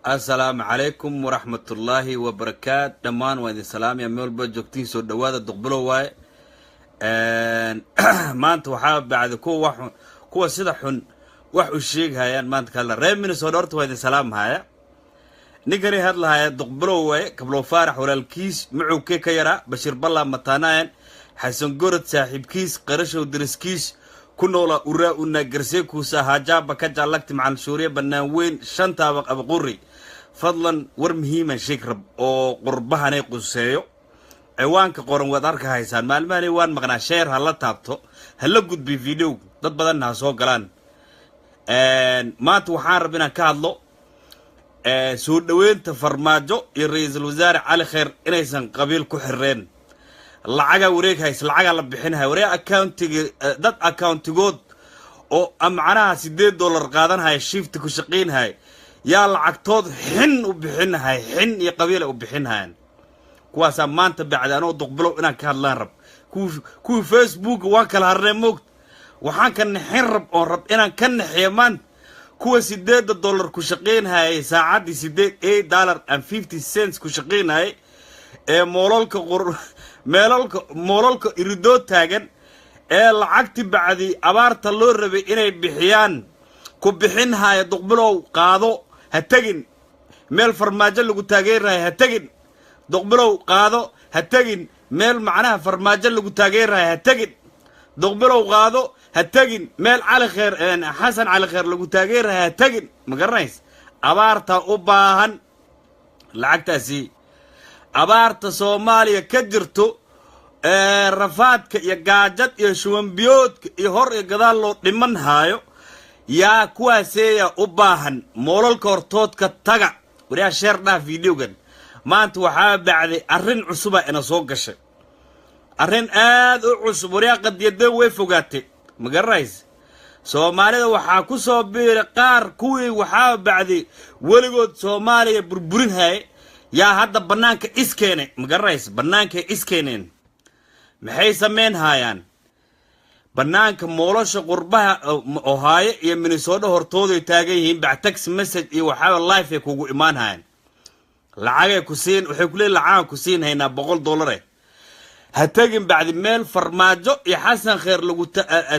Assalaamu calaykum waraxmatullaahi wabarakaat. Dhammaan waa idin salaamaya meel walba joogtiin. Soo dhawaada. Duqbilow waaye. Maanta waxaa bacda kuwa wax kuwa sida xun wax u sheeghayaan maanta ka hadla. Reer Minnesota horta waa idin salaamhaya. Ninkani hadlahaya Duqbilow waaye, Kablow Faarax walaalkiis, mucuugkee ka yaraa, Bashiir Ballaa mataanayan, Xasan Gorod saaxiibkiis, Qarashow dariskiis, ku noolaa uraa una garsee kuusa haajaaba ka jaallagti macalin Shuuriye, bannaan weyn, shantaaba Abaquri. Fadlan, war muhiiman sheeg rab oo qurbahanay quseeyo. Ciwaanka qoran waad arka haysaan. Maalmahani waan maqnaa. Share ha la taabto, ha la gudbi video, dad badanna ha soo galaan. Maanta waxaan rab inaan ka hadlo soo dhoweynta Farmaajo iyo Ra-iisul Wasaare Cali Kheyr inaysan qabiil ku xireen. Lacagaa wareeg hays, lacagaa la bixinhaya. Wareeg accountiga dad accountigood oo macnaha $8 qaadanhaya, shifti ku shaqaynhaya, yaa lacagtood xin u bixinhaya, xin iyo qabiila u bixinhayaan. Kuwaasaa maanta bacda anoo Duqbilow inaan ka hadlaan rab. Kuwii Facebooka waan kala harnay moogta. Waxaan ka nixin rab oon rab inaan ka nixiyo maanta kuwa $8 ku shaqaynhayay saacaddii, sideed $8.50 ku shaqaynhayay, ee moololka qur meelalka moololka iridoo taagan, ee lacagti bacdi abaarta loo rabay inay bixiyaan ku bixin haya. Duqbilow qaado, ha tegin meel Farmaajo lagu taageerayo, ha tegin. Duqbilow qaado, ha tegin meel macnaha Farmaajo lagu taageerayo, ha tegin. Duqbilow qaado, ha tegin meel Cali Kheer, Xasan Cali Kheer lagu taageerayo, ha tegin. Ma garanays? Abaarta u baahan lacagtaasi, abaarta Soomaaliya ka jirto, rafaadka iyo gaajad iyo shuwanbiyoodka iyo hor iyo gadaal loo dhiman haayo, yaa kuwaaseeya u baahan. Moolalka hortoodka taga. Wariyaa, share dhaaf videogan. Maanta waxaa bacday arrin cusuba ina soo gashay, arrin aad u cusub. Wariyaa, qadiyadeen way fogaatay. Ma garanaysa? Soomaalida waxaa ku soo biiray qaar kuwii waxaa bacday weligood Soomaaliya burburin haye, yaa hadda bannaanka iskeenay. Ma garanaysa? Bannaankay iskeeneen. Maxay samayn haayaan? Bannaanka moolasha qurbaha, Ohio iyo Minnesota hortooday taagan yihiin. Bac text message iyo waxaaba live ay kugu imaan hayaan. Lacagay ku siin, waxay ku leeyihin lacagaan ku siin haynaa $100. Ha tegin bacdi meel Farmaajo iyo Xasan Kheer lagu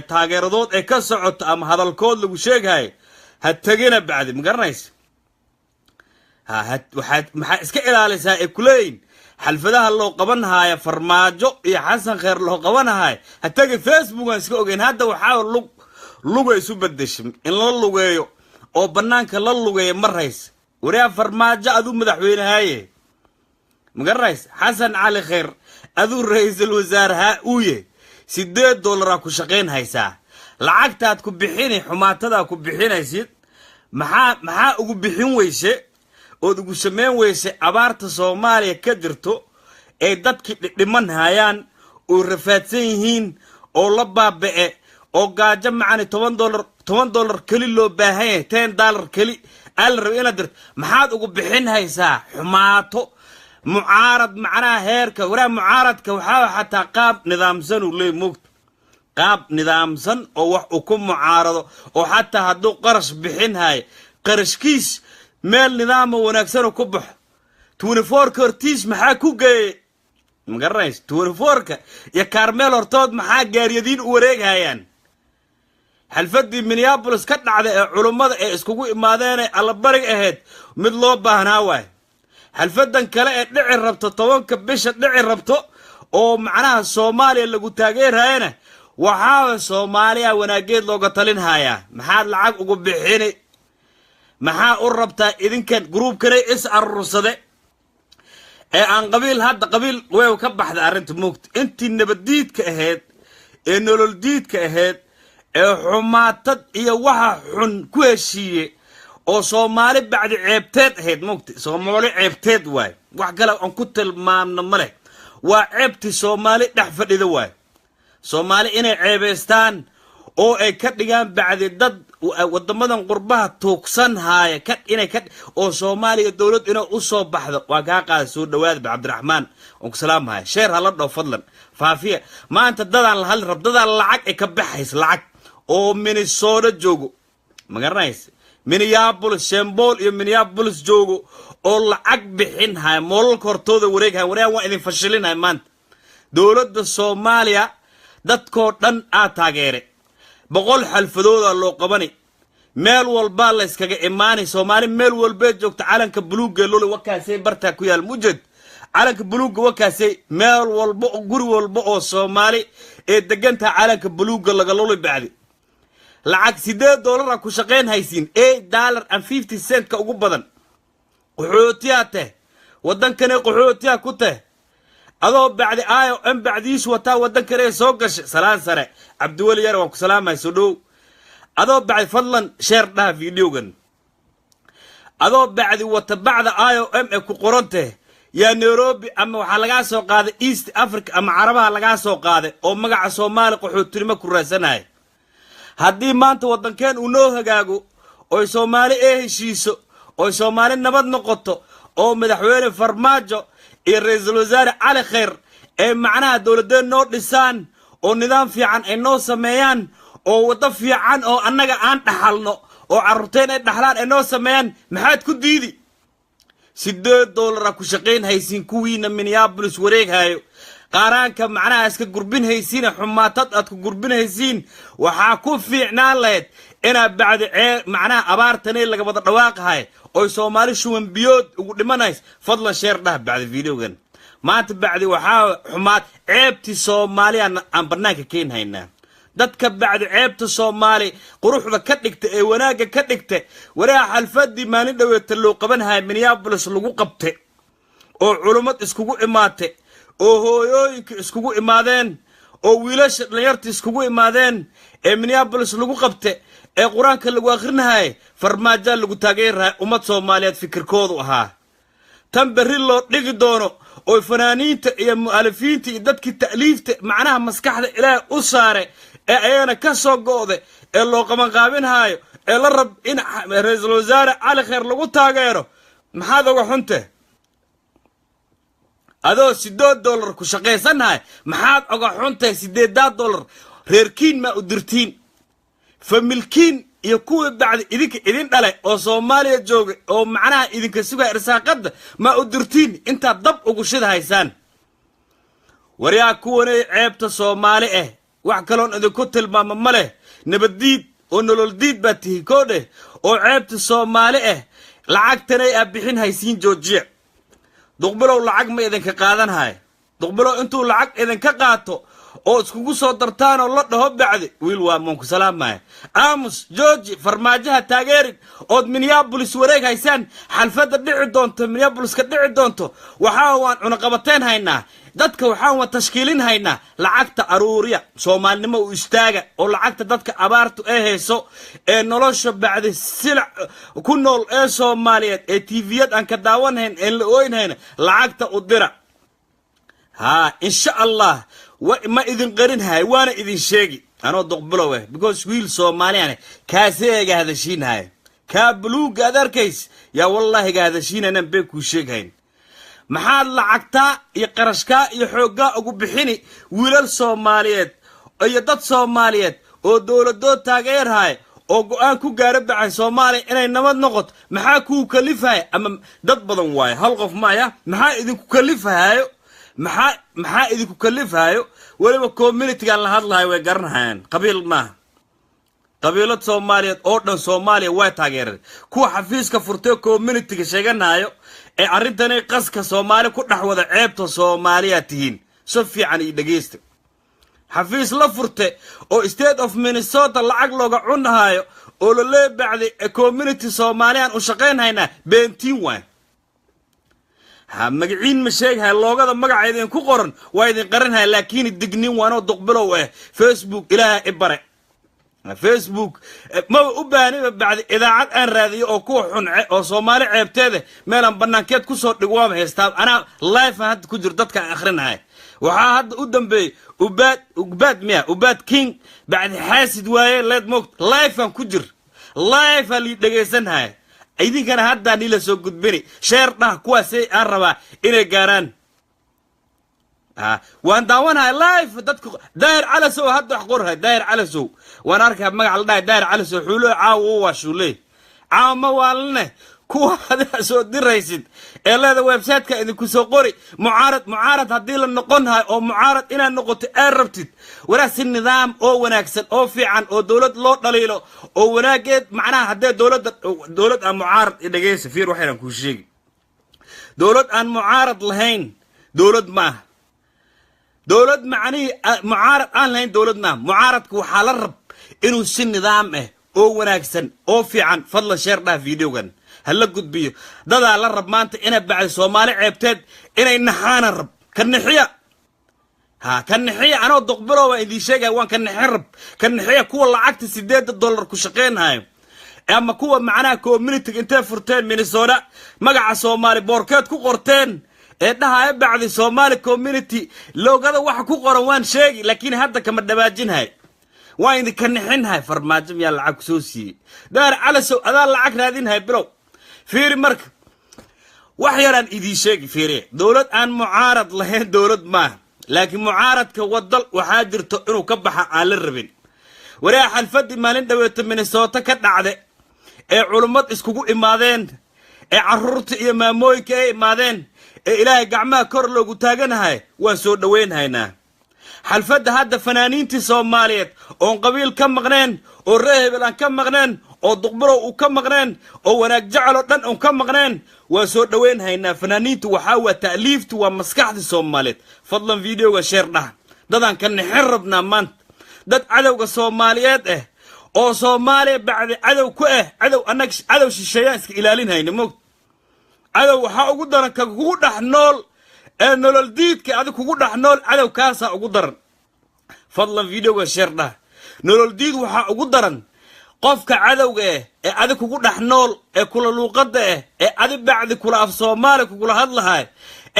taageeradood ay ka socoto ama hadalkood lagu sheeghayo, ha tegina bacdi. Ma garanaysa? Waxaad maxaa iska ilaalisaa ay kuleeyihin xalfadaha loo qaban haaya Farmaajo iyo Xasan Kheer loo qaban haaya, ha tegin. Facebook aan iska ogeyn. Hadda waxaa lug luga isu bedeshay in la lugeeyo oo bannaanka la lugeeyo. Ma rays? Wariyaa, Farmaajo aduu madaxweynehaye. Ma garanaysa? Xasan Cali Kheyr aduu ra-iisul wasaare uu yahay. $8-aa ku shaqayn haysaa. Lacagtaad ku bixini, xumaatadaa ku bixinaysid, maxaa ugu bixin weyse ood ugu samayn weyse abaarta Soomaaliya ka jirto ee dadkii dhidhiman hayaan oo rafaadsan yihiin oo la baaba'e oo gaajo macani? $10, $10 keli loo baahan yahay, $10 keli aa la rabay inaad dirto. Maxaad ugu bixin haysaa xumaato mucaarad macnaha heerka? Waraa, mucaaradka waxaa xataa qaab nidaamsan uu leey moogta, qaab nidaamsan oo wax uu ku mucaarado, oo xataa hadduu qarash bixin hayo, qarashkiis meel nidaama wanaagsan oo ku baxo. 24-ka hortiis maxaa ku geeyey? Ma garanaysa? 24-ka iyo Karmel hortood maxaa gaariyadiin u wareeghayaan? Xalfadii Minneapolis ka dhacday ee culummada ee iskugu imaadeenee allabariga ahayd mid loo baahnaa waay. Xalfadan kale ee dhici rabto 10-ka bisha dhici rabto oo macnaha Soomaaliya lagu taageerayana, waxaaba Soomaaliya wanaageed looga talin hayaa. Maxaad lacag ugu bixini? Maxaa u rabtaa idinkan gruubkanay is aruursade ee aan qabiil? Hadda qabiil way ka baxda arrinta moogta. Intii nabaddiidka ahayd ee nololdiidka ahayd ee xumaatad iyo waxa xun ku heshiiye oo Soomaali bacdi ceebteed ahayd moogta. Soomaali ceebteed waay, wax kale aan ku tilmaamno ma leh. Waa ceebtii Soomaali dhex fadhida waay. Soomaali inay ceebaystaan oo ay ka dhigaan bacdi dad wadamadan qurbaha tuugsan haaya ka inay ka oo Soomaaliya dowlad inay u soo baxdo waa kaa qaada. Soo dhawaadba, Cabdiraxmaan, oon ku salaamahaya. Share hala dhaw, fadlan faafiya. Maanta dadaan la hadli rab, dadaan lacag ay ka baxaysa, lacag oo Minnesota joogo. Ma garanaysa? Minneapolis, Shembool iyo Minneapolis joogo oo lacag bixin haya, moolalka hortooda wareeghay. Waryaa, waan idin fashilinhay maanta. Dowladda Soomaaliya dadkoo dhan aa taageere, 100 xalfadooda loo qabani, meel walbaa la yskaga imaanay. Soomaali meel walbee joogta calanka buluugga lole wakaasay bartaa ku yaal mujed, calanka buluugga wakaasay meel walba, guri walba oo Soomaali ee degantaha calanka buluugga laga loli. Bacdi lacag $8 a ku shaqayn haysiin, $8.50 ka ugu badan. Qaxootiyaa teh, waddankane qaxootiyaa ku teh, adoo bacdi IOM bacdiisu wataa waddankane soo gashay. Salaan sare, Cabdiweli Yar, waan ku salaamay, soo dhow. Adoo bacdi, fadlan share dhaha videogan, adoo bacdi wata bacda IOM ee ku qoran teh, yaa Nairobi ama waxaa lagaa soo qaaday East Africa ama Carabaha lagaa soo qaaday oo magaca Soomaali qaxootinimo ku raadsanaya. Haddii maanta waddankeen uu noo hagaago, oy Soomaali ee heshiiso, oy Soomaali nabad noqoto, oo madaxweyne Farmaajo iyo ra-iisul wasaare Cali Khayr ee macnaha dowladeen noo dhisaan oo nidaam fiican ay noo sameeyaan oo waddo fiican oo annaga aan dhaxalno oo carruurteen ay dhaxlaan ay noo sameeyaan, maxaad ku diidi? $8 a ku shaqayn haysiin, kuwiina Minneapolis wareeghayo, qaaraanka macnaha iska gurbin haysiin, xumaatad aad ku gurbin haysiin. Waxaa ku fiicnaan lahayd inaad bacdi cee macnaha abaartanay laga wada dhawaaqahay oy Soomaali shuwan biyood ugu dhimanays. Fadlan share dhah bacdi videogan maanta. Bacdi waxaa xumaad ceebtii Soomaaliya aan bannaanka keen haynaa. Dadka bacdi ceebta Soomaali quruxda ka dhigta ee wanaagga ka dhigta, waraa xalfadii maalin dhaweeta loo qabanhaya Minneapolis lagu qabte oo culummad iskugu imaate oo hooyooyinka iskugu imaadeen oo wiilasha dhalinyarta iskugu imaadeen ee Minneapolis lagu qabte ee qur-aanka lagu akhrinahay, Farmaajaa lagu taageerahay. Ummad Soomaaliyeed fikirkoodu ahaa tan berri loo dhigi doono oo fanaaniinta iyo mu'alifiinta iyo dadkii ta'liifta macnaha maskaxda Ilaahay u saare ee ayagana ka soo go'da ee loo qabanqaabinhaayo ee la rab in ra-iisul wasaare Cali Khayr lagu taageero, maxaad oga xunte? Adoo $8 ku shaqaysannahay, maxaad oga xuntahay? $8 reerkiin maa u dirtiin? Familkiin iyo kuwii bacdi idinka idin dhalay oo Soomaaliya jooga oo macnaha idinka sugaya irsaaqadda maa u dirtiin intaad dab ugu shida haysaan? Waryaa, kuwanay ceebta Soomaali ah, wax kaloon idinku tilmaamo ma leh. Nabaddiid oo nolol diid baa tihi koodheh oo ceebta Soomaali ah. Lacagtanay aa bixin haysiin, joojiya. Duqbilow lacag ma idinka qaadanhay. Duqbilow intuu lacag idinka qaato oo iskugu soo dartaanoo la dhaho bacdi wiil waa moonku salaamaya, aamus, jooji, Farmaajaha taageerin ood Minneapolis wareeg haysaan. Xalfadda dhici doonto, Minneapolis ka dhici doonto, waxaa waan cunaqabateen haynaa dadka, waxaan waan tashkiilin haynaa. Lacagta aruuriya, Soomaalinimo u istaaga oo lacagta dadka abaartu ee hayso ee nolosha bacdi silac ku nool ee Soomaaliyeed ee TV-yad aan ka daawanhayn een la ooynhayn, lacagta u dira. Haa, insha Allah ma idin qarinhayo, waana idin sheegi anoo duqbilow eh, because wiil Soomaaliyan kaasee iga hadashiinhaya, kaa buluugga aad arkays yaa wallaahi iga hadashiinanaan been kuu sheeghayn. Maxaad lacagtaa iyo qarashkaa iyo xooggaa ugu bixini wiilal Soomaaliyeed iyo dad Soomaaliyeed oo dowladood taageerhaya oo go-aan ku gaara baxay Soomaaliya inay nabad noqoto? Maxaa kuu kalifahaya? Ama dad badan waayo, hal qof maaya. Maxaa idinku kalifahayo? Maxaa idinku kalifahayo? Weliba communitygan la hadlahayo way garanhayaan, qabiil maaha. Qabiilad Soomaaliyeed oo dhan Soomaaliya way taageereen. Kuwa xafiiska furtay communityga sheeganayo ee arrintanay qaska Soomaali ku dhex wada, ceebta Soomaaliya tihiin. Si fiican iyo dhegeysta. Xafiis la furte oo State of Minnesota lacag looga cunahayo oo lalee bacday community Soomaaliyaan u shaqayn haynaa, beentiin waay. Ha magaciin ma sheeghay, loogada magaca idinku qoran waa idin qaranhaya, laakiin dignin waanoo duqbilow ah. Facebook Ilaaha i bare, Facebook maba u baahniba bacdi idaacad aan raadiyo oo kuwa xun oo Soomaali ceebteeda meelaan banaankeed kusoo dhigo waaba haystaa. Anaa live aan hadda ku jiro, dadka aan akhrinahay. Waxaa hadda u dambeeyey Ubaad, Ubaad miya, Ubaad King, bacdi xaasid waaye leed mogt. Live aan ku jir, live aa lii dhegaysanhaya, idinkana haddaa niila soo gudbini. Share dhah, kuwaasay aan rabaa inay gaaraan. Waan daawanahay live dadka. Daahir Calasow hadda wax qorhay. Daahir Calasow waan arkaa, magaca la dhahay Daahir Calasow xuulo caawo waa shuule. Caama waaline kuwa adaa soo diraysid ee leeda websiteka idinku soo qori. Mucaarad, mucaarad haddii la noqon hayo oo mucaarad inaad noqoto aad rabtid, waraa si nidaam oo wanaagsan oo fiican oo dowlad loo dhaliilo oo wanaageed macnaha haddee dowladda, dowlad aan mucaarad, dhegeysa, fiir, waxaynan kuu sheegi: dowlad aan mucaarad lahayn dowlad ma aha. Dowlad macnihii mucaarad aan lahayn dowlad maaha. Mucaaradka waxaa la rab inuu si nidaam ah oo wanaagsan oo fiican. Fadlan share dhaha videogan, hala gudbiyo. Dadaa la rab maanta inay bacdi Soomaali ceebteed inay naxaana rab. Ka nixiya, ha ka nixiya. Anoo Duqbilow baan idiin sheegaya, waan ka nixin rab. Ka nixiya kuwa lacagta $8 ku shaqaynhayo ama kuwa macnaha community intay furteen Minnesota magaca Soomaali boorkeed ku qorteen ee dhahaya bacdi Soomaali community. Loogada waxa ku qoran waan sheegi, laakiin hadda kama dhawaajinhay. Waan idinka nixinhay. Farmaajo miyaa lacag kusoo siiyey? Daar Calasow, adaa lacag raadinhay. Bilow, fiiri, marka wax yaraan idiin sheegi. Fiiriye, dowlad aan mucaarad lahayn dowlad maaha, laakiin mucaaradka wadal waxaa jirto inuu ka baxa aan la rabin. Waraa xalfadii maalin dhaweeto Minnesota ka dhacde ee culummad iskugu imaadeen ee carruurta iyo maamooyinka ay imaadeen ee Ilaahay gacmaha kor loogu taaganahay, waan soo dhoweynhaynaa. Xalfadda hadda fanaaniintii Soomaaliyeed oon qabiil ka maqneen oo ree hebel aan ka maqneen oo Duqbilow uu ka maqneen oo wanaag jecel oo dhan oon ka maqneen, waan soo dhoweynhaynaa. Fanaaniintu waxaa waa ta'liiftu, waa maskaxda Soomaaliyeed. Fadlan videoga share dhah. Dadaan ka nixin rabnaa maanta, dad cadowga Soomaaliyeed ah oo Soomaaliya bacdi cadow ku ah. Cadow annaga cadow shisheeyaan iska ilaalinhayna moogta. Cadow waxaa ugu daran ka kugu dhex nool ee nolol diidka adig kugu dhex nool. Cadow kaasaa ugu daran. Fadlan videoga share dhah. Nolol diid waxaa ugu daran qofka cadowga eh ee adig kugu dhex nool ee kula luuqadda ah ee adi bacdi kula af Soomaali kugula hadlahay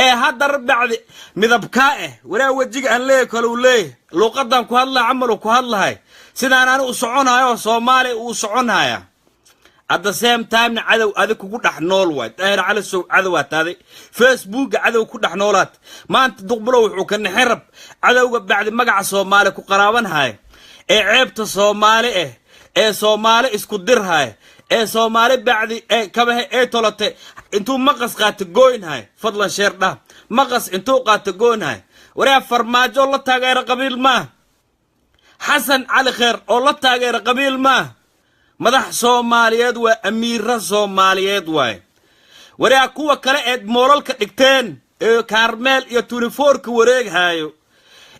ee haddana bacdi midabkaa ah. Waraa wejiga aan leeyahy kale uu leeyahy, luuqadan ku hadlaha camal uu ku hadlahay, sidaan ani u soconhayo oo Soomaaliya uu soconhaya, at the same timena cadow adig kugu dhex nool waay. Daahir Calisow, cadowaa taaday, Facebooka cadow ku dhex noolaad. Maanta Duqbulow wuxuu ka nixin rab cadowga bacdi magaca Soomaali ku qaraabanhaya ee ceebta Soomaali ah ee Soomaali isku dirhaya ee Soomaali bacdi ee kabahe ee tolate intuu maqas qaato goynhay. Fadlan share dhah. Maqas intuu qaato goynhay. Waraa Farmaajo la taageero qabiil maaha, Xasan Cali Kheer oo la taageero qabiil maaha. Madax Soomaaliyeed waa, amiiro Soomaaliyeed waaye. Waraa kuwa kale eed moolalka dhigteen ee Kaarmeel iyo 24-ka wareeghaayo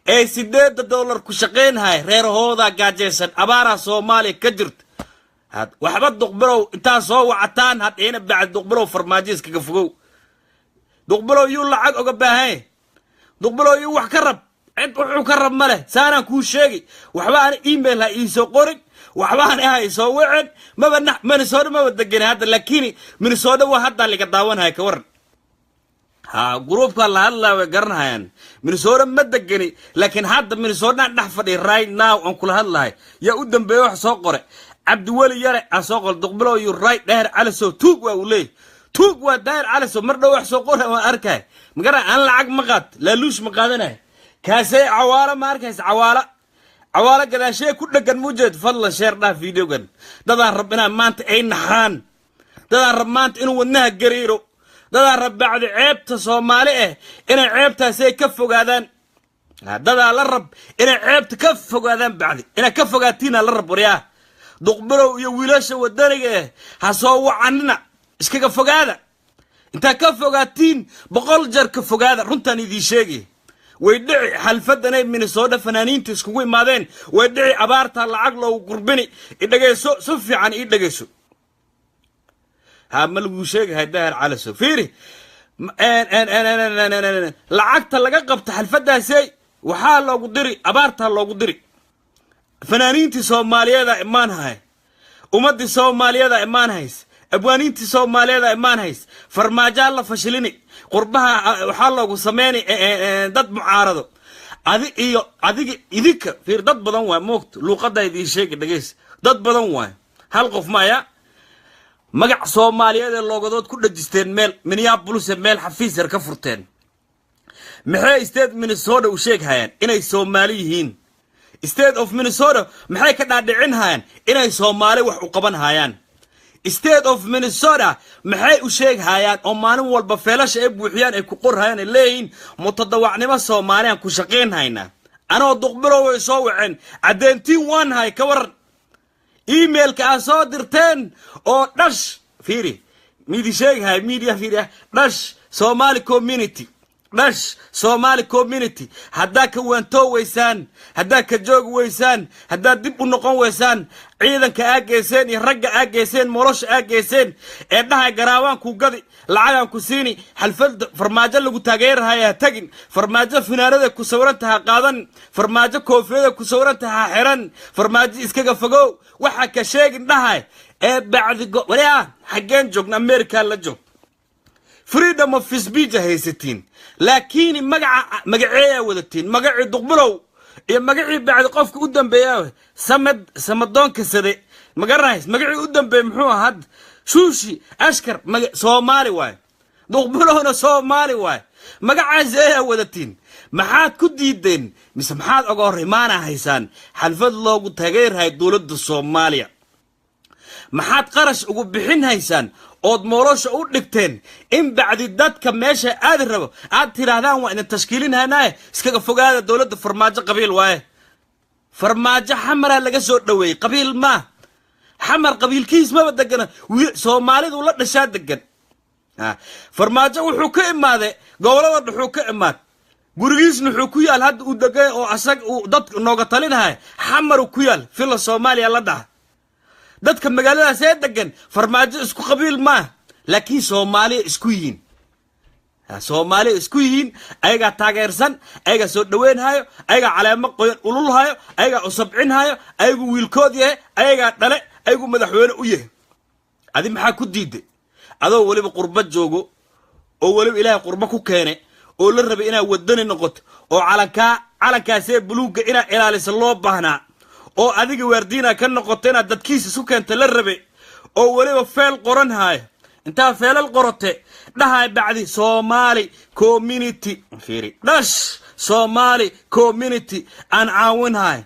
ee $8 ku shaqaynhaya, reerahoodaa gaajaysan, abaaraa Soomaaliya ka jirta. Waxba Duqbilow intaa soo wacataan hadhiina bacdi Duqbilow farmaajo iskaga fogow. Duqbilow yuu lacag oga baahanya? Duqbilow yuu wax ka rab? Cid wuxuu ka rab ma leh. Saanaan kuu sheegi. Waxba ana email ha iisoo qorin, waxba ana ha isoo wicin. Maba na Minnesota maba degani hadda, laakiin Minnesota waa haddaa liga daawanhaya. Ka waran? Ha, groupka la hadlaa way garanhayaan. Minnesota ma degani, laakiin hadda Minnesotaan dhex fadhiya right now aan kula hadlahay. Yaa u dambeeya wax soo qore? Cabdiweli Yare aan soo qore: "Duqbilow, you right, Daahir Calisow tuug waa." Uu leeyahy tuug waa Daahir Calisow. Mar dhow wax soo qora waan arkay. Magara aan lacag ma qaat, laaluush ma qaadanay. Kaasee Cawaalo ma arkaysa? Cawaalo, Cawaalo gadaashee ku dhegan mujeed. Fadlan share dhah videogan. Dadaan rab inaan maanta ay naxaan, dadaan rab maanta inuu wadnaha gariiro, dadaan rab bacdi ceebta Soomaali ah inay ceebtaasi ay ka fogaadaan, dadaa la rab inay ceebta ka fogaadaan, bacdi inay ka fogaatiina la rab. Waryaa Duqbilow iyo wiilasha wadaniga ah ha soo wacanina, iskaga fogaada. Intaa ka fogaatiin 100 jeer ka fogaada. Runtaan idiin sheegay, way dhici xalfadanay Minnesota fanaaniinta iskugu imaadeen, way dhici abaartaa lacag loogu gurbini. Idhegayso, si fiican ii dhegayso. Ha, ma laguu sheegahay? Daahir Calaso, fiiri, lacagta laga qabta xalfadaasey waxaa loogu diri abaartaa loogu diri. Fanaaniintii Soomaaliyeeda imaan hay, ummaddii Soomaaliyeeda imaan hays, abwaaniintii Soomaaliyeeda imaan hays. Farmaajaa la fashilini, qurbaha waxaa loogu sameynay dad mucaarado. Adi iyo adiga idinka fiir, dad badan waay moogta. Luuqaddaa idiin sheegi, dhegeys. Dad badan waay, hal qof maya. Magac Soomaaliyeed ee loogadood ku dhajisteen meel Minneapolis, meel xafiis yar ka furteen. Maxay state Minnesota u sheeghayaan inay Soomaali yihiin? State of Minnesota maxay ka dhaadhicin hayaan inay Soomaali wax u qaban hayaan? State of Minnesota maxay u sheeghayaan oo maalin walba feelasha ay buuxiyaan, ay ku qorhayaan, ay leeyihiin mutadawacnimo Soomaaliyaan ku shaqayn haynaa? Anoo Duqbilow way soo waceen, caddeyntiin waan hay. Ka waran emailka aad soo dirteen oo dhash? Fiiri, midi sheeghay media, fiiri, dhash Somali community, dhash Somali community. Haddaa ka waantoo weysaan, haddaa ka joogi weysaan, haddaad dib u noqon weysaan, ciidanka aa geyseen iyo ragga aa geyseen, molosha aa geyseen ee dhahay garaawaan ku gadi, lacagaan ku siini, xalfad Farmaajo lagu taageerahaya ha tagin, Farmaajo finaanada ku sawiranta ha qaadan, Farmaajo koofiyada ku sawiranta ha xiran, Farmaajo iskaga fogow, waxa ka sheegin dhahay ee bacdi waliaa. Xaggeen joogna? America la joog, freedom of speech haysatiin, laakiin magaca magaceeyaa wadatiin, magacii Duqbilow iyo magacii bacdi qofka u dambeeya Samad Samadoonka Sade, magaranays magacii u dambeeya muxuu ahaa hadda? Shuushi Ashkar. Soomaali waay, Duqbilowna Soomaali waay. Magacaas ayaa wadatiin, maxaad ku diideen mise maxaad oga hor imaana haysaan xalfad loogu taageerhay dowladda Soomaaliya? Maxaad qarash ugu bixin haysaan ood moolosha u dhigteen in bacdi dadka meesha aadi rabo aad tidhaahdaan waa idin tashkiilinhanaaye, iskaga fogaada dowladda Farmaajo, qabiil waaye? Farmaajo Xamaraa laga soo dhoweeyey, qabiil maa. Xamar qabiilkiis maba degana, Soomaalidu la dhashaa degan. Farmaajo wuxuu ka imaaday gobolada dhuxuu ka imaad, gurigiisna wuxuu ku yaal hadda uu degay oo asag uu dad nooga talinaya Xamaru ku yaal, Villa Soomaaliya la dhaha. Dadka magaaladaas ee degan Farmaajo isku qabiil maa, laakiin Soomaaliya isku yihiin, Soomaaliya isku yihiin. Ayagaa taageersan, ayagaa soo dhaweynhayo, ayagaa caleemo qoyan ululhayo, ayagaa usabcinhayo, ayagu wiilkood yahay, ayagaa dhale, ayagu madaxweyne u yahay. Adi maxaa ku diiday, adoo weliba qurba joogo oo weliba Ilaahay qurbo ku keenay oo la rabay inaad wadani noqoto oo calankaa, calankaasee buluugga inaad ilaalisa loo baahnaa, oo adiga waardiina ka noqoto, inaad dadkiisa isu keenta la rabay, oo weliba feel qoran haayo, intaa feelal qorote dhahay bacdi Somali community, fiiri, dhash Somali community aan caawinhaay,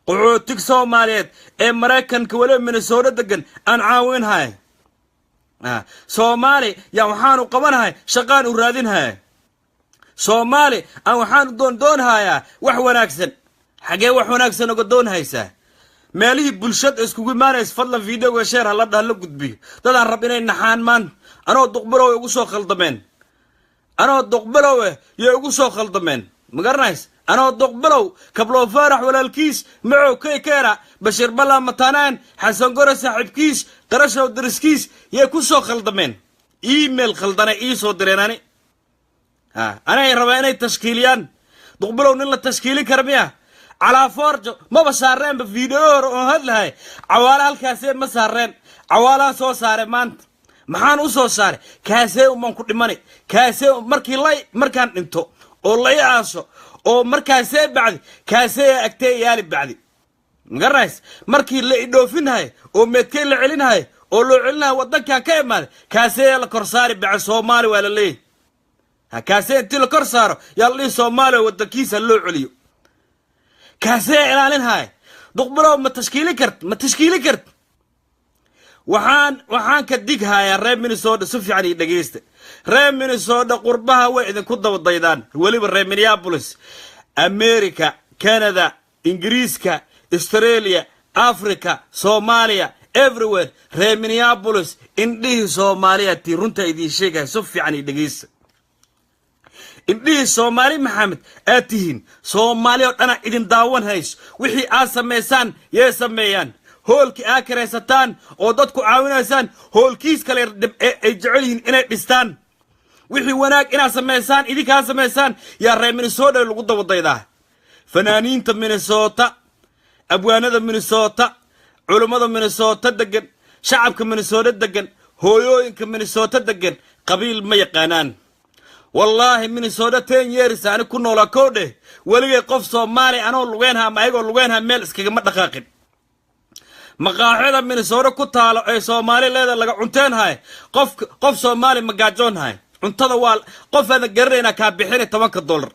qaxootig Soomaaliyeed ee Maraykanka weliba Minnesota degan aan caawinhaay, Soomaali yaa waxaanu qabanahay, shaqaan u raadinhaya, Soomaali aan waxaanu doondoonhayaa wax wanaagsan? Xaggee wax wanaagsan oga doonhaysaa? Meelihii bulshada iskugu imaanaysa. Fadlan videoga share hala dhah, la gudbiyo. Dadaan rab inay naxaan maanta anoo Duqbilow ugu soo khaldameen, anoo Duqbilowe yay ugu soo khaldameen, ma garanays? Anoo Duqbilow, Kabloo Faarax walaalkiis, Macow Keykeera, Bashiir Ballaa Matanaan, Xasan Gore saaxiibkiis, Qarashow dariskiis yay ku soo khaldameen. Email khaldanay ii soo direen. Ani anay rabaa inay tashkiiliyaan. Duqbilow nin la tashkiilin kara miya? Calaafoorjo maba saareenba video hore oon hadlahay, Cawaale halkaasee ma saareen. Cawaalaan soo saaray maanta. Maxaan u soo saaray? Kaasee umaan ku dhimani, kaasee markii lay markaan dhinto oo lay aaso oo markaasee bacdi kaasee agtee yaali bacdi, magarays? Markii la idhoofinhayo oo meedkey la celinhayo oo loo celinayo waddankan ka imaaday, kaasee la kor saari bacdi. Soomaali waa la leeyahy. Kaasee intii la kor saaro yaa la dhihi Soomaaliya waddankiisa loo celiyo. Kaasee ilaalinhaya. Duqbilow ma tashkiilin kart? Ma tashkiilin kart? Waxaan ka dighayaa reer Minnesota, si fiican io dhegeysta. Reer Minnesota qurbaha way idinku dabadaydaan, weliba reer Minneapolis, America, Canada, Ingiriiska, Australia, Africa, Soomaaliya, everywhere. Reer Minneapolis indhihii Soomaaliya tii runta idiin sheegaya, si fiican io dhegeysta. Indhihii Soomaali Maxamed aad tihiin, Soomaali oo dhana idin daawan hayso. Wixii aad samaysaan yay sameeyaan. Hoolkii aad karaysataan oo dadku caawinaysaan, hoolkiis kale ay jecel yihiin inay dhistaan. Wixii wanaag inaad samaysaan, idinkaa samaysaan, yaa reer Minnesota lagu dabadaydaa. Fanaaniinta Minnesota, abwaanada Minnesota, culummada Minnesota degan, shacabka Minnesota degan, hooyooyinka Minnesota degan qabiil ma yaqaanaan. Wallaahi, Minnesota 10 years ani ku noolaa, kow dheh, weligay qof Soomaali anoo lugeynha ama ayagoo lugeynha meel iskagama dhaqaaqin. Maqaaxida Minnesota ku taalo ee Soomaali leeda laga cunteenhay, qof Soomaali magaajoonhay. Cuntada waa qof aadan garanaynaa kaa bixinay $10.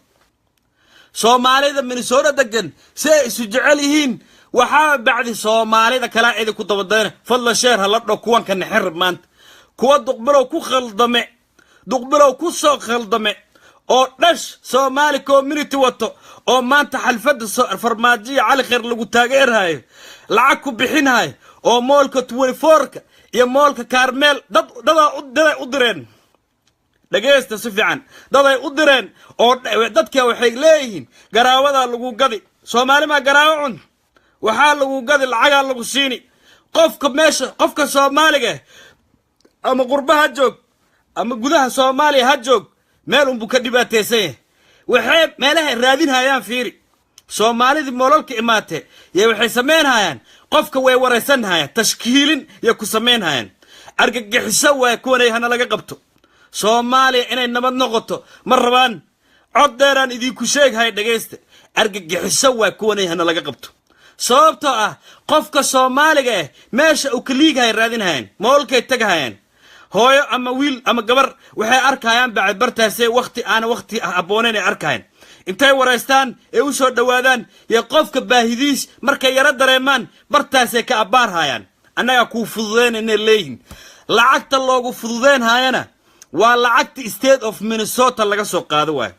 Soomaalida Minnesota degan si ay isu jecel yihiin. Waxaa bacdi Soomaalida kalaa cidi ku dabadayna. Fadlan share ha la dho. Kuwanka nixirib maanta, kuwa Duqbilow ku khaldame, Duqbilow ku soo khaldame oo dhash Soomaali community wato, oo maanta xalfadda Farmaajiya Cali Khayr lagu taageerhayo lacag ku bixinhayo, oo mall-ka 24-ka iyo mall-ka Karmel dad daday u direen. Dhegaysta si fiican. Daday u direen oo dadka waxay leeyihiin garaawadaa lagu gadi. Soomaali maa garaawo cun? Waxaa lagu gadi, lacagaa lagu siini. Qofka meesha, qofka Soomaaliga, ama qurba ha joog ama gudaha Soomaaliya ha joog, meel unbuu ka dhibaataysan yahay. Waxay meelahay raadinhayaan, fiiri, Soomaalidii mall-alka imaatee yee waxay samaynhayaan, qofka way waraysanhayaan, tashkiilin yay ku samaynhayaan. Argagixiso waay kuwanay, hana laga qabto. Soomaaliya inay nabad noqoto ma rabaan. Cod dheeraan idinku sheeghay, dhegaysta. Argagixiso waay kuwanay, hana laga qabto, sababtoo ah qofka Soomaaliga ah meesha uu kaliighay raadinhayaan, mall-kay tagahayaan. Hooyo ama wiil ama gabar waxay arkayaan bacad bartaase wakti aana wakti habboonayn ay arkayaan. Intay waraystaan ee u soo dhowaadaan iyo qofka baahidiis markay yaro dareemaan, bartaasay ka abbaarhayaan. Annagaa kuu fududeynayna leeyihin. Lacagta loogu fududeyn haayana waa lacagta State of Minnesota laga soo qaado waayo.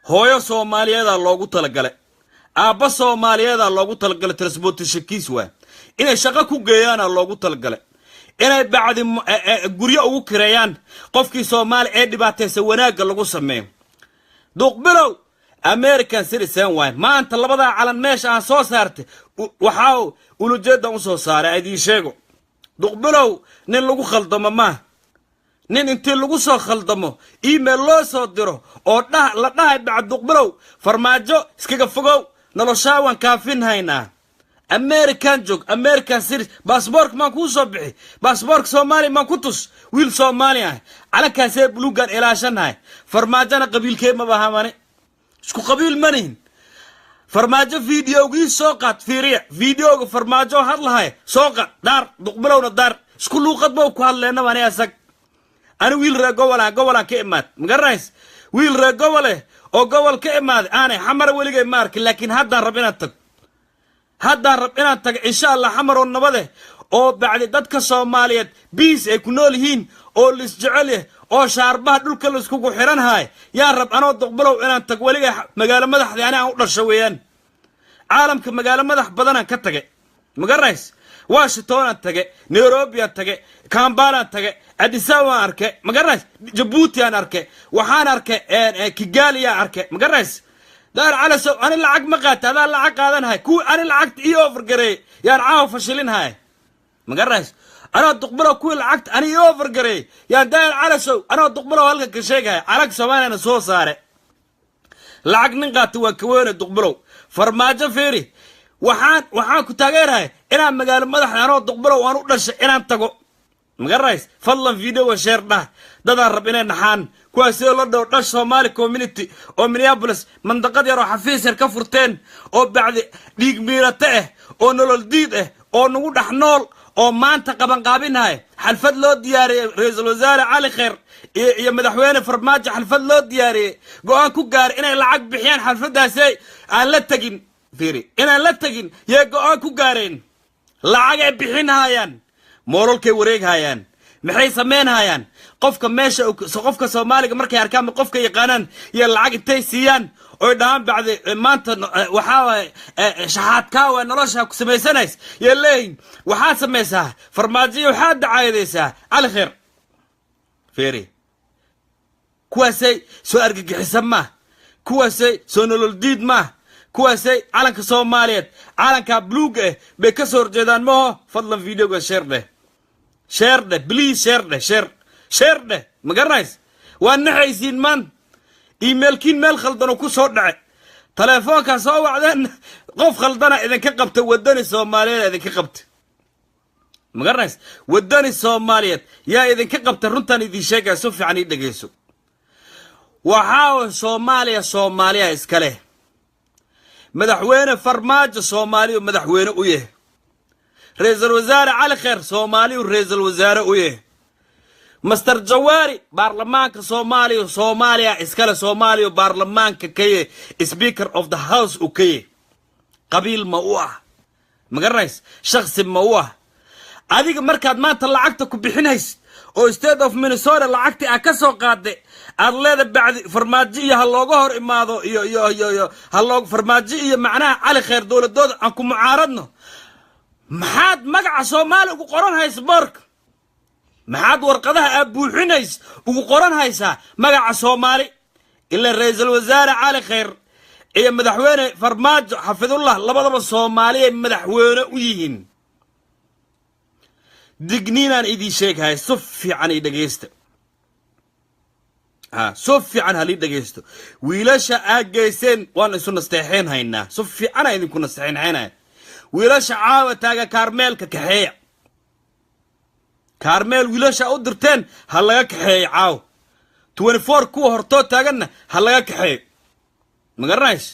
Hooyo Soomaaliyeedaa loogu talagalay, aabba Soomaaliyeedaa loogu talagalay, transportation-kiis waay. Inay shaqo ku geeyaana loogu talagalay, inay bacdi guryo ugu kireeyaan qofkii Soomaali ee dhibaataysa, wanaagga lagu sameeyo. Duqbilow American citizen waay. Maanta labadaa calan meesha aan soo saartay, waxaa ulujeedan u soo saaray idiin sheego. Duqbilow nin lagu khaldamo maaha. Nin intii lagu soo khaldamo, email loo soo diro oo la dhahay bacd Duqbilow Farmaajo iskaga fogow, noloshaa waan kaafin haynaa, American joog, American citizen, baasboorka maan kuu soo bixi, baasboorka Soomaaliya maan ku tus, wiil Soomaali ah, calankaasee buluugaan ilaashanahay. Farmaajona qabiilkee maba hamani, isku qabiil manihin. Farmaajo videogii soo qaad, fiiriya videoga Farmaajo hadlahay, soo qaad, daar Duqbilowna daar. Isku luuqad ba ku hadleenaba ani asag. Ani wiil reer gobolaan, gobolaan ka imaad, ma garanays? Wiil reer gobole oo gobol ka imaaday aanay. Xamara weligay ma arkin, laakiin haddaan rab inaan tago, haddaan rab inaan tago, insha Allah, Xamar oo nabade oo bacdi dadka Soomaaliyeed peace ay ku nool yihiin oo laisjecel yahay oo shaarbaha dhulka laiskugu xiran haay, yaan rab anoo Duqbalow inaan tago. Weligay magaalo madaxdii ani aan u dhasho weeyaan. Caalamka magaalo madax badanaan ka tagay, ma garanays? Washingtonaan tage, Nairobiaan tage, Kambalaan tage, Addis Ababaan arke, ma garanays? Jabuuti aan arke, waxaan arkay Kigaliaan arke, ma garanays? Daar Calasow, ani lacag ma qaata, adaa lacag qaadanhay. Kuwi ani lacagta ii offer gareey yaan caawa fashilinhay, ma garanays? Anoo Duqbilow, kuwii lacagta ani ii offer gareey yaan Daar Calasow, anoo Duqbilow halkan ka sheegaya, calag Soomaaliyana soo saare. Lacag nin qaata waa kaweyne Duqbilow. Farmaajo fiiri, waxaan ku taageerahay inaan magaalo madaxda anoo Duqbilow aan u dhashay inaan tago, ma garanays? Fadlan videoga share dhah. Dadaan rab inay naxaan, kuwaasoo la dhow dhash Somali community oo Minneapolis mandaqad yar oo xafiis yar ka furteen, oo bacdi dhiig miirate ah oo nolol diid ah oo nagu dhex nool, oo maanta qabanqaabinaya xalfad loo diyaariyey ra-iisul wasaare Cali Kheyr iyo madaxweyne Farmaajo. Xalfad loo diyaariyey, go-aan ku gaaray inay lacag bixiyaan, xalfadaasi aan la tegin. Fiiri, inaan la tegin yee go-aan ku gaareen, lacagay bixinhayaan, mall-alkay wareeghayaan. Maxay samaynhayaan? Qofka meesha, qofka Soomaaliga markay arkaan, qofka yaqaanaan iyo lacag intay siiyaan oy dhahaan bacdi maanta waxaa waaye shaxaadkaa waa nolosha ku samaysanays yay leeyihin. Waxaad samaysaa Farmaajiyo, waxaad dacaayadaysaa Cali Kheyr. Fiiri, kuwaasay soo argagixisa maah, kuwaasay soo nolol diid maah, kuwaasay calanka Soomaaliyeed, calanka buluuga ah bay ka soo horjeedaan maho. Fadlan videoga share dheh, share dheh, please, share dheh, share, share dheh, ma garanays? Waa naxaysiin maanta. Emailkiin meel khaldan oo ku soo dhacay, telefoonkaa soo wacdeen qof khaldana idinka qabta. Wadani Soomaaliyeed idinka qabta, ma garanays? Wadani Soomaaliyeed yaa idinka qabta. Runtaan idin sheegaya, si fiican ii dhegeyso. Waxaa Soomaaliya, Soomaaliya iska leh. Madaxweyne Farmaajo Soomaaliyu madaxweyne u yahay. Ra-iisul wasaare Cali Kheer Soomaaliyu ra-iisul wasaare u yahay. Master Jawaari baarlamaanka Soomaaliya, Soomaaliya iskale, Soomaaliya baarlamaanka ka yahay, speaker of the house uu ka yahay. Qabiil ma u ah? Ma garanays? Shaksi ma u ah? Adiga markaad maanta lacagta ku bixinaysid oo State of Minnesota lacagtii aad ka soo qaaday, aad leeda bacdi Farmaajo iyo ha looga hor imaado iyo ha loo Farmaajo iyo macnaha Cali Khayr dowladooda aan ku mucaaradno, maxaad magaca Soomaali ugu qoran haysa boorka? Maxaad warqadaha aad buuxinays ugu qoran haysaa magaca Soomaali? Ila ra-iisul wasaare Cali Khayr iyo madaxweyne Farmaajo xafidullah labadaba Soomaaliyay madaxweyne u yihiin. Digniinaan idiin sheeghay, si fiican i dhegaysta. Ha, so fiican halii dhegaysto. Wiilasha aad geyseen waan isu nasteexeen haynaa, si fiicana idinku nasteexeynhaynaya. Wiilasha caawa taaga Kaarmeelka kaxeeya. Kaarmeel wiilasha u dirteen ha laga kaxeeyo caawa. 24 kuwa hortoo taaganna ha laga kaxeeyo. Ma garanays?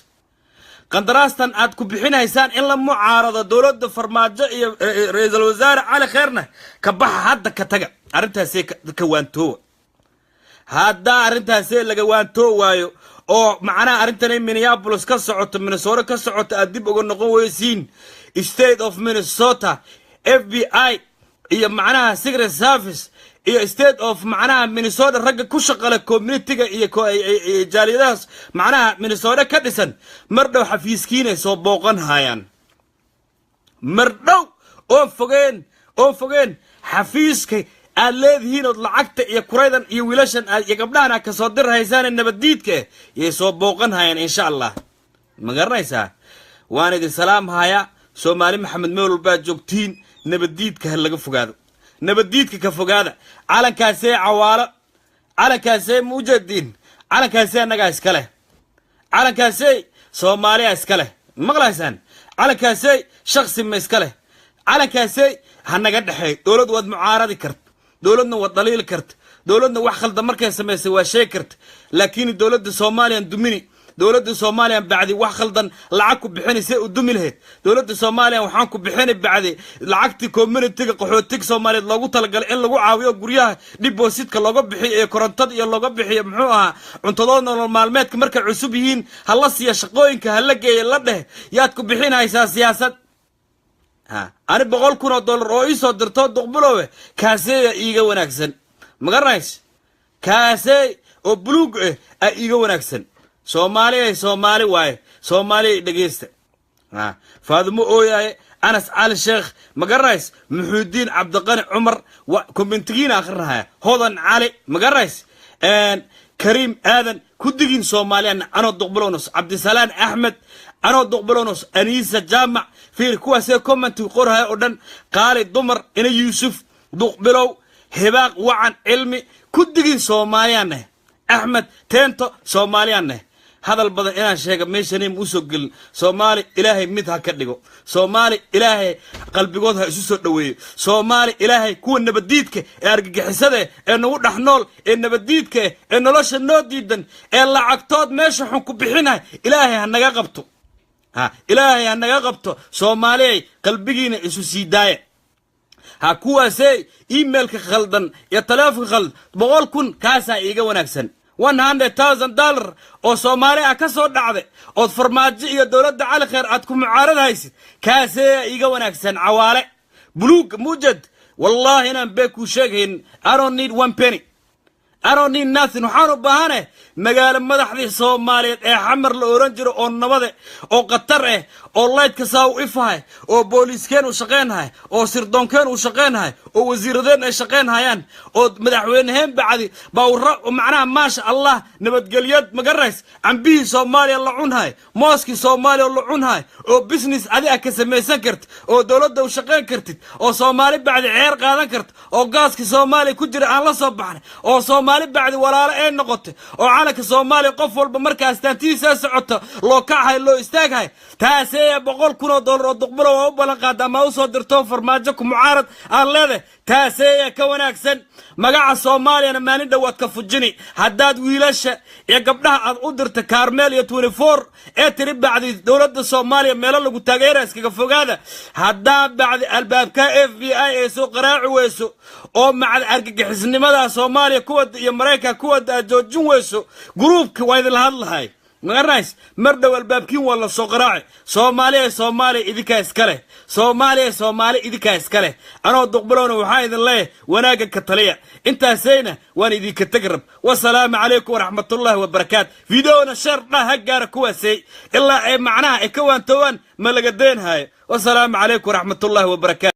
Qandaraastan aad ku bixinaysaan in la mucaarado dowladda Farmaajo iyo ra-iisul wasaare Cali Kheerna ka baxa hadda, ka taga arrintaasee, ka waantoowa. Haddaa arrintaasee laga waantoo waayo oo macnaha arrintanay Minneapolis ka socoto, Minnesota ka socoto, aad dib uga noqon weysiin, State of Minnesota FBI iyo macnaha Secret Service iyo State of macnaha Minnesota ragga ku shaqale communityga iyo jaaliyadahaas macnaha Minnesota ka dhisan mar dhow xafiiskiinay soo booqan hayaan. Mar dhow oon fogeen, oon fogeen, xafiiska aad leedihiin ood lacagta iyo kuraydan iyo wiilashan aad iyo gabdhahan aad kasoo dir haysaane nabaddiidka eh yay soo booqan hayaan, insha Allah. Ma garanaysaa? Waan idin salaam hayaa. Soomaali Maxamed, meel walbaad joogtiin, nabaddiidka ha laga fogaado, nabaddiidka ka fogaada. Calankaasee Cawaalo, calankaasee ma ujeediin? Calankaasee annagaa iska leh. Calankaasey Soomaaliya iska leh. Maqlaysaan? Calankaasey shaksi ma iska leh. Calankaasey ha naga dhexeey. Dowlad waad mucaaradi karta, dowladna waad dhaliili karta, dowladna wax khaldan markay samaysay waa sheegi karta, laakiin dowladda Soomaaliyan dumini, dowladda Soomaaliyan bacdi wax khaldan lacag ku bixini see u dumi lahayd. Dowladda Soomaaliya waxaan ku bixini bacdi lacagtii communityga qaxootiga Soomaaliyeed loogu talagalay in lagu caawiyo guryaha depositka looga bixiyo iyo korontada iyo looga bixiyo, muxuu ahaa, cuntadooda nolol maalmeedka markay cusub yihiin ha la siiya, shaqooyinka ha la geeya la dheh, yaad ku bixinaysaa siyaasad. Ha, ani $100,000 oo iisoo dirto Duqbulowe kaaseeya iiga wanaagsan. Ma garanays? Kaasey oo buluug ah aa iiga wanaagsan. Soomaaliya Soomaali waaye. Soomaaliya dhegeysta. Ha, Faadumo ooyaaye, Anas Cali Sheekh, ma garanays? Muxuudiin Cabdiqani Cumar, commentigiina akhrinahaya. Hodan Cali, ma garanays? Kariim Aadan, kudigiin Soomaaliyan. Anoo Duqbulonos, Cabdisalaan Axmed, anoo Duqbulonos, Aniisa Jaamac, fiir kuwaasee commentiga qorhaya oo dhan. Qaali Dumar, Ina Yuusuf Duqbilow, Hibaaq Wacan Cilmi, kudigiin Soomaaliyaan neh. Axmed Teento, Soomaaliyaan neh. Hadal badan inaan sheega meeshanim usoo gelin. Soomaali Ilaahay mid ha ka dhigo. Soomaali Ilaahay qalbigood ha isu soo dhoweeyo. Soomaali Ilaahay kuwa nabaddiidka ee argagixisada ee nagu dhex nool ee nabaddiidka ee nolosha noo diidan ee lacagtood meesha xun ku bixinahay, Ilaahay ha naga qabto. Ha, Ilaahay ha naga qabto. Soomaaliyay, qalbigiina isu sii daaya. Ha, kuwaasey emailka khaldan iyo taleefonka khaldan, 100,000 kaasaa iiga wanaagsan. $100,000 oo Soomaali ah ka soo dhacday ood Farmaajo iyo dowladda Cali Kheer aad ku mucaarad haysid, kaaseeya iiga wanaagsan. Cawaale buluug mujad, wallaahi inaan bee kuu sheegayn. I don't need one penny, I don't need nothing. Waxaan u baahane magaalo madaxdii Soomaaliyeed ee Xamar la oran jiro oo nabade oo khatar ah oo laydka saa u ifahay oo booliiskeen uu shaqaynhahay oo sirdoonkeen uu shaqaynhahay oo wasiiradeen ay shaqaynhayaan oo madaxweyneheen bacdi bawra macnaha, maasha Allah, nabadgelyad, magarays, cambihii Soomaaliya la cunhay, mooskii Soomaaliya la cunhay oo business adi a ka samaysan kartid oo dowladda u shaqayn kartid oo Soomaali bacdi ceer qaadan karta oo gaaskii Soomaaliya ku jira aan la soo baxnay oo Soomaali bacdi walaalo ay noqotay oo calanka Soomaaliya qof walba marka astaantiisa socoto loo kacahay, loo istaaghay, taasee $100,000 oo Duqbulo waa u ballan qaada ama usoo dirto Farmaajo ku mucaarad aan leedahay, taaseeya ka wanaagsan. Magaca Soomaaliyana maalin dhowaad ka fujini haddaad wiilasha iyo gabdhaha aad u dirta Kaarmeel iyo 24 ee tiri bacdi dowladda Soomaaliya meelo lagu taageera iskaga fogaada. Haddaa bacdi albaabka FBI ay soo qaraaci weyso oo macda argagixisnimada Soomaaliya kuwada iyo Maraykanka kuwada aad joojin weyso, groupka waa idinla hadlahay. Magaranays, mar dhow albaabkiin waa la soo qaraaci. Soomaaliya, Soomaaliya idinkaa iska leh. Soomaaliya, Soomaali idinkaa iska leh. Anoo Duqbilowna waxaan idin leeyahay, wanaagga ka taliya. Intaasayna waan idinka teg rab. Wasalaamu calaykum waraxmatullaahi wabarakaat. Videona share dhah, ha gaara kuwaasay ilaa ay macnaha ay ka waantoobaan. Ma laga deenhaayo. Wasalaamu calaykum waraxmatullaahi wabarakaatu.